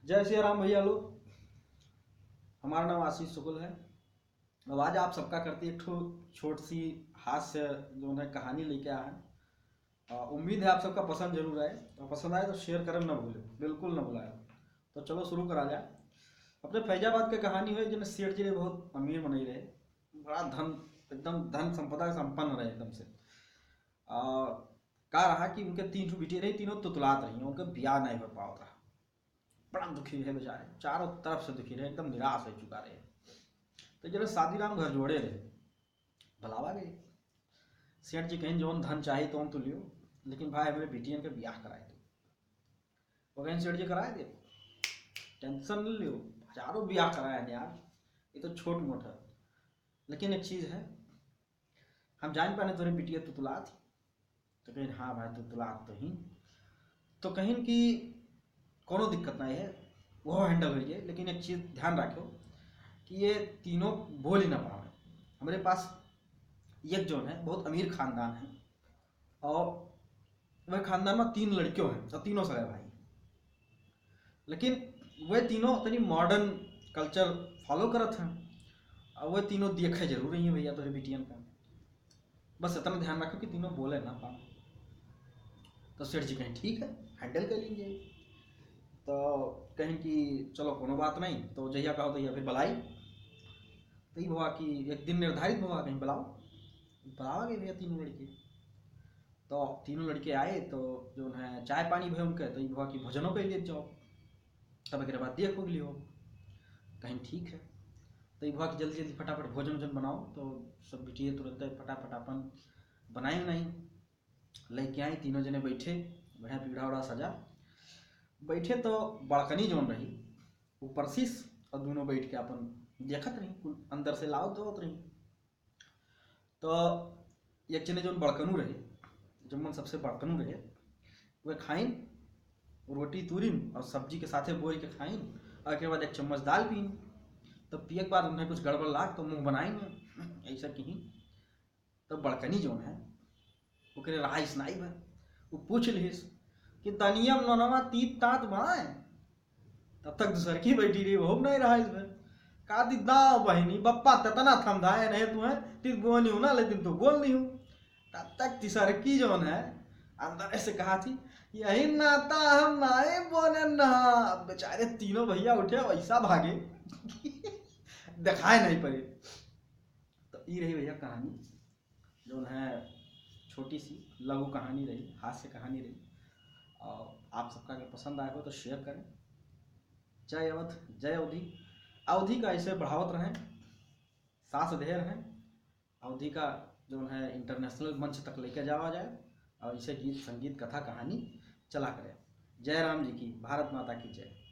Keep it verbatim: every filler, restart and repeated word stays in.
जय सिया राम भैया लोग, हमारा नाम आशीष शुक्ल है। अब आज आप सबका करती एक ठो छोट सी हास्य जो है कहानी लेके आया है। आ, उम्मीद है आप सबका पसंद जरूर आए, और पसंद आए तो शेयर करन ना भूले, बिल्कुल ना भुलाए। तो चलो शुरू करा जाए। अपने फैजाबाद के कहानी है, जन सेठ जी रहे बहुत अमीर मनई रहे, बड़ा धन, एकदम धन संपदा से संपन्न रहे एकदम से। आ, का रहा कि उनके तीन ठो बिटिया रही, तीनों तुतलात रही, उनके ब्याह नहीं हो पावत रहा। बड़ा दुखी रहे बेचारे, चारों तरफ से दुखी रहे, एकदम निराश हो चुका रहे। तो जब शादी राम घर जोड़े रहे, बुलावा गए। सेठ जी कहें, "जौन धन चाही तौन तू लियो, लेकिन भाई हमरे बिटियन के ब्याह कराए दो।" वो कहें, "सेठ जी कराए दे, टेंशन न लियो, हजारों ब्याह कराए हैं यार, ये तो छोट मोट है, लेकिन एक चीज़ है, हम जान पाने तोरे बिटिया तुतलात ही।" तो कहें, "हाँ भाई, तुतलात तो ही।" तो कहें कि कोनो दिक्कत नहीं है, वो हैंडल हो जाए, लेकिन एक चीज़ ध्यान रखो कि ये तीनों बोल ही ना पावे। हमारे पास एक जौन है बहुत अमीर खानदान है, और वह खानदान में तीन लड़कियों हैं और तीनों सगे भाई, लेकिन वह तीनों तनी मॉडर्न कल्चर फॉलो करत हैं, और वह तीनों देखे जरूर रही हैं भैया तोरे बिटियन का। बस इतना ध्यान रखो कि तीनों बोले ना पावे। तो सेठ जी कहें, "ठीक है, हैंडल कर लेंगे।" तो कहें कि चलो कोनो बात नहीं, तो जहिया कहो तहिया फिर बुलाई। तो ई भवा कि एक दिन निर्धारित भवा, कहें बुलाओ, बुलावा गए भैया तीनों लड़के। तो तीनों लड़के आए तो जो है चाय पानी भय उनके, तो ई भवा कि भोजनो कर लिए जाओ, तब एक बाद देख हो लियो। कहें ठीक है। तो ई भवा कि जल्दी जल्दी फटाफट भोजन वोजन बनाओ। तो सब बिटिये तुरंत फटाफट अपन बनाई उनाई लेके आई, तीनों जने बैठे, बढ़िया पीढ़ा उड़ा सजा बैठे। तो बड़कनी जौन रही ऊपर शीश, और दोनों बैठ के अपन देखत रही, कुल अंदर से लावत धोवत रही। तो एक जने जौन बड़कनू रहे, जौन सबसे बड़कनू रहे, वह खाइन, रोटी तूरिन और सब्जी के साथे बोर के खाइन, और एक बाद एक चम्मच दाल पीन। तो पिए के बाद उन्हें कुछ गड़बड़ लाग तो मुँह बनाइन, ऐसा कहीं। तो बड़कनी जौन है, ओकरे रहाइश नाई बा। वो पूछ लिहिस कि "दनिया में नोनवा तीत तात बाय?" तब तक दूसरकी बैठी रही, वहू नहीं रहाइश बा। का दी, "दाव बहिनी, बप्पा ततना थमधाए नहीं तू है, तीत बोनी हूँ ना, लेकिन तू बोल नहीं हूँ।" तब तक तीसरकी जौन है, अंदर से कहा थी, "यही नाता हम नाई बोने ना।" अब बेचारे तीनों भैया उठे, वैसा भागे, दिखाए नहीं पड़े। तो ई रही भैया कहानी, जौन है छोटी सी लघु कहानी रही, हास्य कहानी रही। और आप सबका अगर पसंद आए हो तो शेयर करें। जय अवध, जय अवधी। अवधी का ऐसे बढ़ावत रहें, सास ढेर हैं, अवधी का जौन है इंटरनेशनल मंच तक लेके जावा जाए, और इसे गीत संगीत कथा कहानी चला करें। जय राम जी की, भारत माता की जय।